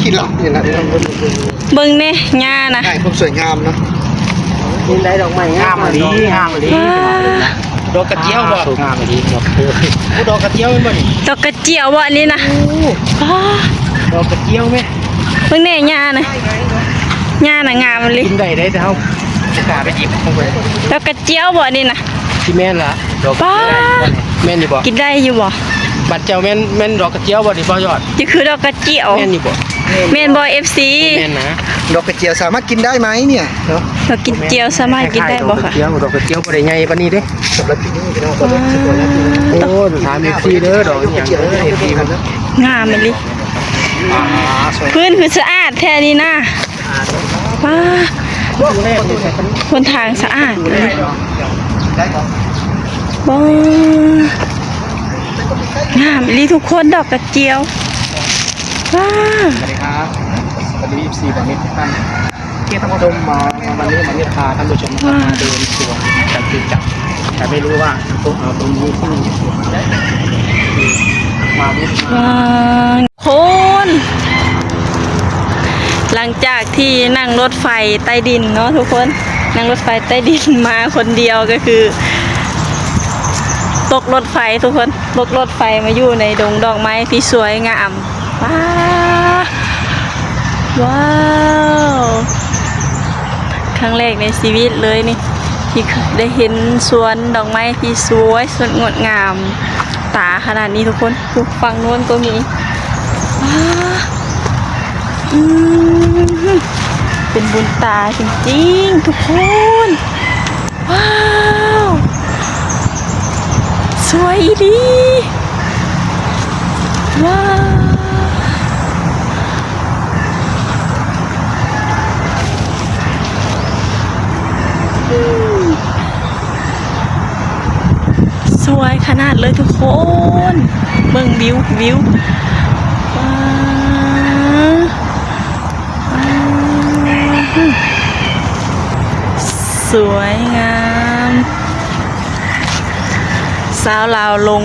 ກິນລະ ນີ້ນະ ເບິ່ງແດ່ ຫຍ້ານະ ໃຫ້ຄວາມສວຍງາມເນາະ. ນີ້ໄດ້ດອກໄມ້ງາມອີ່ຫຼີ ງາມອີ່ຫຼີ. ວ້າ ດອກກະຈຽວບໍ່? ງາມອີ່ຫຼີ. ໂອ້ ດອກກະຈຽວແມ່ນບໍ່ນີ້? ດອກກະຈຽວບໍ່ອັນນີ້ນະ? ໂອ້ ວ້າ ດອກກະຈຽວແມ່. ເບິ່ງແດ່ ຫຍ້ານະ ຫຍ້ານະງາມອີ່ຫຼີ. ກິນໄດ້ເດ້ ແຕ່ເຮົາບໍ່ກ້າໄປຫຍິບເອົາໄປ. ດອກກະຈຽວບໍ່ອັນນີ້ນະ? ຊິແມ່ນລະ ດອກ ວ້າ ແມ່ນຢູ່ບໍ່? ກິນໄດ້ຢູ່ບໍ່? ບາດເຈົ້າແມ່ນ ແມ່ນດອກກະຈຽວບໍ່ນີ້ ບໍ່ຍອດ? ຈະຄືດອກກະຈຽວ ແມ່ນຢູ່ບໍ່? ແມ່ນບໍ່ ເອັຟຊີ? ແມ່ນນະ. ດອກກະຈຽວສາມາດກິນໄດ້ໄໝເນຍ ເນາະ? ດອກກະຈຽວສາມາດກິນໄດ້ບໍ່ຄະ? ດອກກະຈຽວ ດອກກະຈຽວບໍ່ໄດ້ໃຫຍ່ປານນີ້ເດ້. ສຳລັບທີ່ນີ້ພີ່ນ້ອງ ໂອ້ ຖາມເອັຟຊີເດີ ດອກຫຍັງເດີ ເອັຟຊີ ງາມອີ່ຫຼີ. ພື້ນຄືສະອາດແທ້ນີ້ນະ. ວ້າ ຫົນທາງສະອາດເລີຍ. ວ້າ ງາມອີ່ຫຼີທຸກຄົນ ດອກກະຈຽວ. ວ້າ ສະຫວັດດີຄັບ ສະຫວັດດີ ເອັຟຊີ ບ່າວນິດທຸກທ່ານທີ່ຮັບຊົມ. ມາ ວັນນີ້ ວັນນີ້ພາທ່ານຜູ້ຊົມມາເດີນສວນຈະຕຸຈັກ ແຕ່ໄມ່ຮູ້ວ່າ ເອີ ຕົງນີ້ຄືສວນໃດ. ມາ ວ້າ ຄົນ ຫຼັງຈາກທີ່ນັ່ງລົດໄຟໃຕ້ດິນເນາະທຸກຄົນ ນັ່ງລົດໄຟໃຕ້ດິນມາຄົນດຽວ ກໍຄືຕົກລົດໄຟທຸກຄົນ ຕົກລົດໄຟມາຢູ່ໃນດົງດອກໄມ້ທີ່ສວຍງາມ. ວ້າ ວ້າວ ຄັ້ງແລກໃນຊີວິດເລີຍນີ້ ທີ່ໄດ້ເຫັນສວນດອກໄມ້ທີ່ສວຍສົດງົດງາມຕາຂະໜາດນີ້ທຸກຄົນ. ໂອ້ ຝັ່ງໂນ້ນກໍມີ. ວ້າ ອືມ ເປັນບຸນຕາຈິງໆ ທຸກຄົນ. ວ້າວ ສວຍອີ່ຫຼີ. ວ້າວ ສວຍຂະໜາດເລີຍທຸກຄົນ ເບິ່ງວິວ ວິວ. ວ້າວ ສວຍງາມ. ສາວລາວລົງ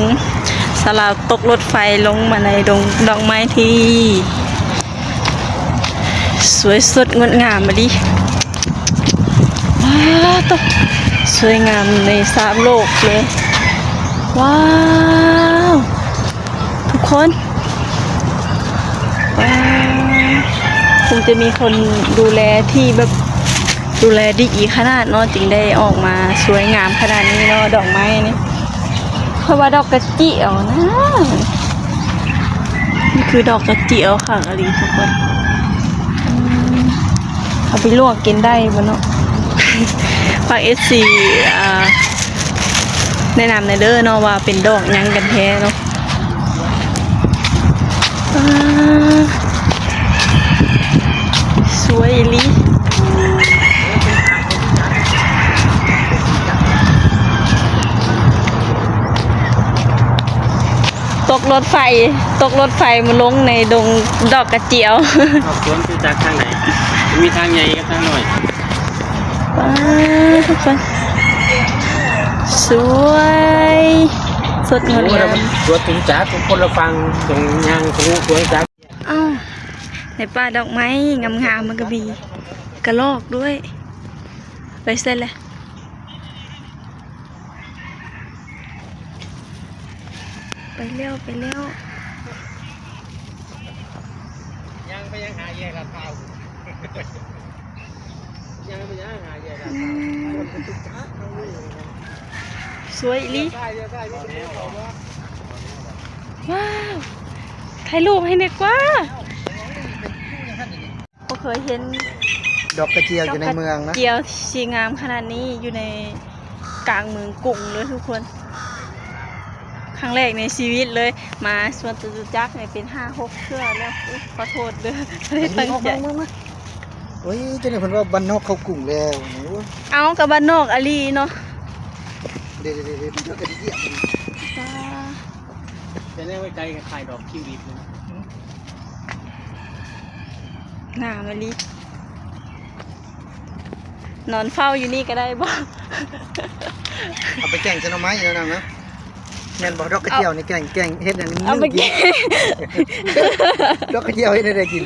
ສາວລາວຕົກລົດໄຟລົງມາໃນດົງດອກໄມ້ທີ່ສວຍສົດງົດງາມອີ່ຫຼີ. ວ້າວ ໂຕ ສວຍງາມໃນສາມໂລກເລີຍ. ວ້າວ ທຸກຄົນ ວ້າວ ຄົງຈະມີຄົນດູແລທີ່ແບບດູແລດີອີກຂະໜາດເນາະ ຈຶ່ງໄດ້ອອກມາສວຍງາມຂະໜາດນີ້ເນາະ ດອກໄມ້ນີ້. ເພາະວ່າດອກກະຈຽວນະ ນີ້ຄືດອກກະຈຽວຄັກອີ່ຫຼີທຸກຄົນ. ອືມ ເອົາໄປລວກກິນໄດ້ບໍ່ເນາະ? ຝາກເອັຟຊີ ອ່າ ແນະນຳແດ່ເດີເນາະ ວ່າເປັນດອກຫຍັງກັນແທ້ເນາະ. ວ້າວ ສວຍອີ່ຫຼີ. ຕົກລົດໄຟ ຕົກລົດໄຟມາລົງໃນດົງດອກກະຈຽວ. ອອກສວນຈະຈັກທາງໃດ? ມີທາງໃຫຍ່ກັບທາງນ້ອຍ. ວ້າວ ທຸກຄົນ ສວຍ ສົດງົດງາມ. ສວນຈະຈັກຄົນລະຝັ່ງ ຕົງຍາງທະລຸສວນຈະຈັກ. ອ້າວ ໃນປ່າດອກໄມ້ງາມໆ ມັນກໍມີກະລອກດ້ວຍ. ໄປໃສລະ? ໄປແລ້ວ ໄປແລ້ວ. ຍ່າງໄປຍັງຫາແຍກລາດພຮ້າວ ຍ່າງໄປຍັງຫາແຍກລາດພຮ້າວ. ອືມ ສວຍອີ່ຫຼີ. ວ້າວ ຖ່າຍຮູບໃຫ້ແດ່ກວ່າ. ບໍ່ເຄີຍເຫັນດອກກະຈຽວຢູ່ໃນເມືອງນະ ດອກກະຈຽວສີງາມຂະໜາດນີ້ຢູ່ໃນກາງເມືອງກຸງເລີຍທຸກຄົນ. ຄັ້ງແລກໃນຊີວິດເລີຍ ມາສວນຈະຕຸຈັກນີ້ເປັນຫ້າຫົກເທື່ອແລ້ວ. ອຸ້ຍ ຂໍໂທດເດີ ບໍ່ໄດ້ຕັ້ງໃຈ. ໂອ້ຍ ຈັ່ງໃດເພິ່ນວ່າບ້ານນອກເຂົ້າກຸງແລ້ວ. ເອົ້າ ກໍບ້ານນອກອີ່ຫຼີເນາະ. ເດ ເດ ເດ ເດ ມັນກໍຈະຢຽບ. ເປັນແນວໄກໆ ຄ້າຍໆ ດອກທິວລິບເລີຍ. ງາມອີ່ຫຼີ. ນອນເຝົ້າຢູ່ນີ້ກໍໄດ້ບໍ່? ເອົາໄປແກງໃສ່ໜໍ່ໄມ້ເນາະນາງເນາະ. ແມ່ນບໍ່? ດອກກະຈຽວນີ້ແກງ ແກງເຮັດຫຍັງ? ເອົາໄປແກງ ດອກກະຈຽວເຮັດແນວໃດກິນ?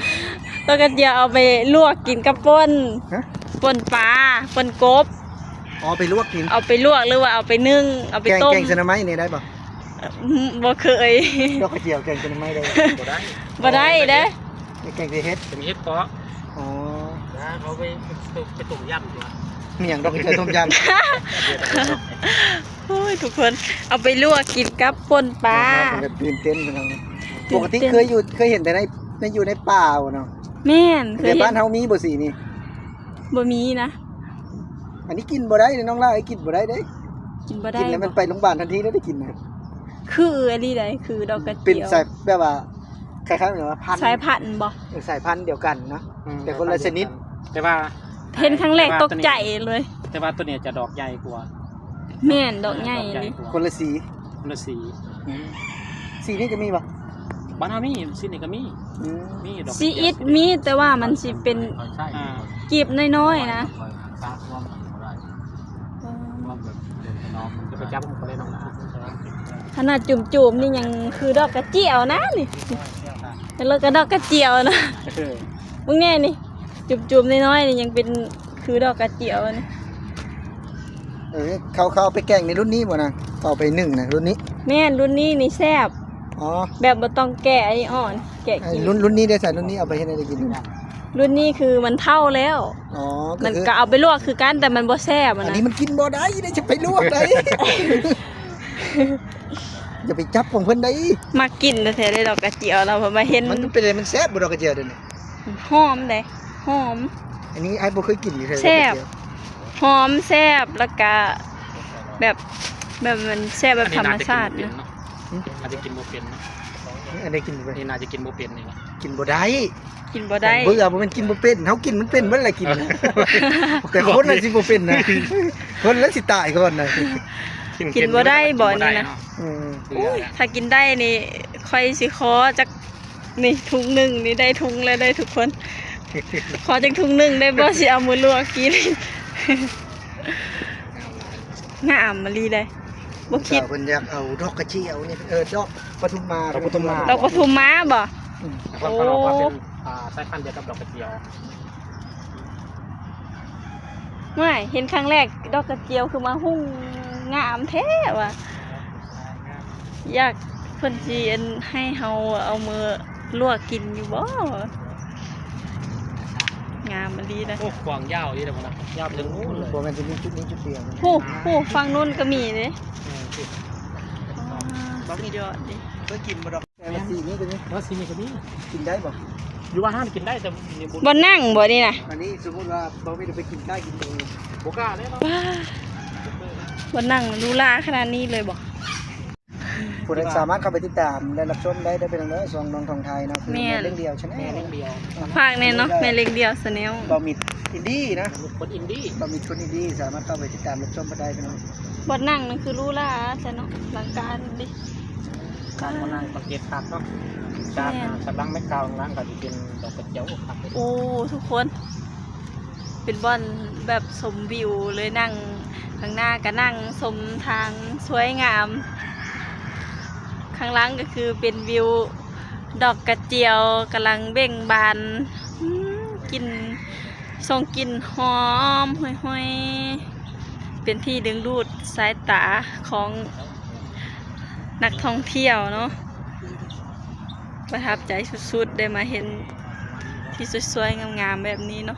ດອກກະຈຽວເອົາໄປລວກກິນກັບປົ່ນ ຮະ? ປົ່ນປາ ປົ່ນກົບ. ອໍ ໄປລວກກິນ ເອົາໄປລວກ ຫຼືວ່າເອົາໄປໜຶ້ງ ເອົາໄປຕົ້ມ. ແກງ ແກງໃສ່ໜໍ່ໄມ້ນີ້ໄດ້ບໍ່? ອືມ ບໍ່ເຄີຍ. ດອກກະຈຽວແກງໃສ່ໜໍ່ໄມ້ໄດ້ບໍ່? ບໍ່ໄດ້ ບໍ່ໄດ້ເດ້. ແກງໃສ່ເຫັດ ເປັນເຫັດເປາະ. ອໍ ນາ ເຂົາໄປ ໄປຕົ້ມຢຳຕົວະ. ມີຫຍັງ ດອກກະຈຽວຕົ້ມຢຳ? ໂອ້ຍ ທຸກຄົນ ເອົາໄປລວກກິນກັບປົ່ນປາ. ເຮົາກໍຕື່ນເຕັ້ນ ພີ່ນ້ອງ. ປົກກະຕິເຄີຍຢູ່ ເຄີຍເຫັນແຕ່ໃນ ໃນ ຢູ່ໃນປ່າເນາະ. ແມ່ນ ເຄີຍເຫັນ. ແຕ່ບ້ານເຮົາມີບໍ່ສີນີ້? ບໍ່ມີນະ. ອັນນີ້ກິນບໍ່ໄດ້ເດ້ນ້ອງຫຼ້າ ກິນບໍ່ໄດ້ເດ້. ກິນບໍ່ໄດ້ ກິນແລ້ວມັນໄປໂຮງບານທັນທີເດ້ ໄດ້ກິນນະ. ຄືອີ່ຫຼີໃດ ຄືດອກກະຈຽວ ເປັນສາຍ ແບບວ່າ ຄ້າຍໆ ແບບວ່າພັນ ສາຍພັນບໍ່? ເອີ ສາຍພັນດຽວກັນເນາະ ອືມ ແຕ່ຄົນລະຊະນິດ. ແຕ່ວ່າ ເຫັນຄັ້ງແລກ ແຕ່ວ່າ ຕົກໃຈເລີຍ. ແຕ່ວ່າໂຕນີ້ຈະດອກໃຫຍ່ກວ່າ. ແມ່ນ ດອກໃຫຍ່ ດອກໃຫຍ່ກວ່າ ນີ້ ຄົນລະສີ ຄົນລະສີ. ອືມ ສີນີ້ກໍມີບໍ່? ບ້ານເຮົາມີ ສີນີ້ກໍມີ. ອືມ ມີດອກ ສີອິດມີ ແຕ່ວ່າມັນຊິເປັນ ອ່າ ກີບນ້ອຍໆ ນະ. ຈະໄປຈັບມັນກໍໄດ້ນ້ອງ. ຂະໜາດຈຸ່ມໆ ນີ້ຍັງຄືດອກກະຈຽວນະນີ້. ແລ້ວກໍດອກກະຈຽວນະ. ເອີ ເບິ່ງແນ່ນີ້ ຈຸ່ມໆ ນ້ອຍໆ ນີ້ຍັງເປັນຄືດອກກະຈຽວນີ້. ເອີ ເຂົາ ເຂົາເອົາໄປແກງໃນລຸ້ນນີ້ບໍ່ນະ? ເຂົາເອົາໄປໜຶ້ງນະລຸ້ນນີ້. ແມ່ນ ລຸ້ນນີ້ນີ້ແຊບ. ອໍ ແບບບໍ່ຕ້ອງແກະອັນນີ້ອ່ອນ ແກະກິນ. ລຸ້ນ ລຸ້ນນີ້ໄດ້ໃສ? ລຸ້ນນີ້ເອົາໄປເຮັດແນວໃດກິນ? ລຸ້ນນີ້ຄືມັນເຖົ້າແລ້ວ. ອໍ ມັນກໍເອົາໄປລວກຄືກັນ ແຕ່ມັນບໍ່ແຊບນະ. ອັນນີ້ມັນກິນບໍ່ໄດ້ເດ້ ຈະໄປລວກໃດ. ຢ່າໄປຈັບຂອງເພິ່ນໃດ. ມັກກິນແທ້ໆ ເດ້ດອກກະຈຽວ ລາວມາເຫັນ. ມັນເປັນໃດ? ມັນແຊບບໍ່ດອກກະຈຽວດຽວນີ້? ຫອມເດ້ ຫອມ. ອັນນີ້ອ້າຍບໍ່ເຄີຍກິນຢູ່ເທື່ອ. ແຊບ ຫອມແຊບ ແລ້ວກະແບບ ແບບມັນແຊບແບບທຳມະຊາດນະ. ອັນນີ້ໜ້າຈະກິນບໍ່ເປັນເນາະ. ຫຶ? ອັນນີ້ກິນບໍ່ເປັນ. ນີ້ໜ້າຈະກິນບໍ່ເປັນນີ້. ກິນບໍ່ໄດ້ ກິນບໍ່ໄດ້. ຂອງເບື່ອບໍ່ແມ່ນກິນບໍ່ເປັນ ເຮົາກິນມັນເປັນເບິດລະກິນນະ. ແຕ່ຄົນລະຊິບໍ່ເປັນນະ ຄົນລະຊິຕາຍກ່ອນນະ. ກິນບໍ່ໄດ້ບໍ່ນີ້ນະ. ອືມ ໂອ້ຍ ຖ້າກິນໄດ້ນີ້ ຂ້ອຍຊິຂໍຈັກ ນີ້ ທຸງໜຶ່ງນີ້ ໄດ້ທຸງແລ້ວເດີທຸກຄົນ. ຂໍຈັກທຸງໜຶ່ງໄດ້ບໍ່? ຊິເອົາມາລວກກິນ. ງາມອີ່ຫຼີເດ້ ບໍ່ຄິດ. ເພິ່ນຢາກເອົາດອກກະຈຽວນີ້ ເອີ ດອກປະທຸມມາ. ດອກປະທຸມມາ ດອກປະທຸມມາບໍ່? ອືມ ໂອ້ ເພິ່ນເວົ້າວ່າເປັນ ອ່າ ສາຍພັນດຽວກັບດອກກະຈຽວ. ຫວ້າຍ ເຫັນຄັ້ງແລກ ດອກກະຈຽວຄືມາຮຸ່ງງາມແທ້ວ່າ. ຢາກ ເພິ່ນຊິອັນ ໃຫ້ເຮົາເອົາມາລວກກິນຢູ່ບໍ່? ງາມອີ່ຫຼີນະ. ໂອ້ ກວ້າງຍາວອີ່ຫຼີນະ ຍາວເຖິງພຸ້ນເລີຍ. ບໍ່ແມ່ນຊິມີຈຸດນີ້ຈຸດດຽວ. ຜູ້ ຜູ້ ຝັ່ງໂນ້ນກໍມີເດ້. ເອີ ຊິ ອໍ ສຸດຍອດເດ້. ເຄີຍກິນບໍ່ດອກ? ແຕ່ວ່າສີນີ້ກໍມີ. ວ່າສີນີ້ກໍມີ. ກິນໄດ້ບໍ່? ຢູ່ບ້ານເຮົາກິນໄດ້ ແຕ່ບໍ່ ບໍ່ນັ່ງບໍ່ນີ້ນະ? ອັນນີ້ສົມມຸດວ່າບໍ່ມີໄປກິນ ກ້າກິນເອງ. ບໍ່ກ້າເດ້ເນາະ. ບໍ່ນັ່ງຫຼູຫຼາຂະໜາດນີ້ເລີຍບໍ່? ຜູ້ໃດສາມາດເຂົ້າໄປຕິດຕາມ ແລະ ຮັບຊົມໄດ້ເດີພີ່ນ້ອງເດີ ຊ່ອງນ້ອງທອງໄທເນາະ ຄືແມ່ ແມ່ລ້ຽງດ່ຽວ Channel ແມ່ລ້ຽງດ່ຽວ. ຝາກແນ່ເນາະ ແມ່ລ້ຽງດ່ຽວ Channel ບ່າວມິດອິນດີ້ນະ. ຄົນອິນດີ້ ບ່າວມິດຄົນອິນດີ້ ສາມາດເຂົ້າໄປຕິດຕາມຮັບຊົມເພິ່ນໄດ້ພີ່ນ້ອງ. ບ່ອນນັ່ງນັ້ນຄືຫຼູຫຼາແທ້ເນາະ ອະລັງການເດ້. ການບ່ອນນັ່ງສັງເກດຄັກເນາະ. ຈາກ ແມ່ນ ສາມຫຼັງແມັກກາວຫຼັງກໍຊິເປັນດອກກະຈຽວຄັກ. ໂອ້ ທຸກຄົນ ເປັນບ່ອນແບບຊົມວິວເລີຍ ນັ່ງຂ້າງໜ້າກໍນັ່ງຊົມທາງສວຍງາມ ຂ້າງຫຼັງກໍຄືເປັນວິວດອກກະຈຽວກຳລັງເບັ່ງບານ. ອືມ ກິ່ນ ສົ່ງກິ່ນຫອມຫວຍໆ ເປັນທີ່ດຶງດູດສາຍຕາຂອງນັກທ່ອງທ່ຽວເນາະ. ປະທັບໃຈສຸດໆ ໄດ້ມາເຫັນທີ່ສວຍໆ ງາມໆ ແບບນີ້ເນາະ.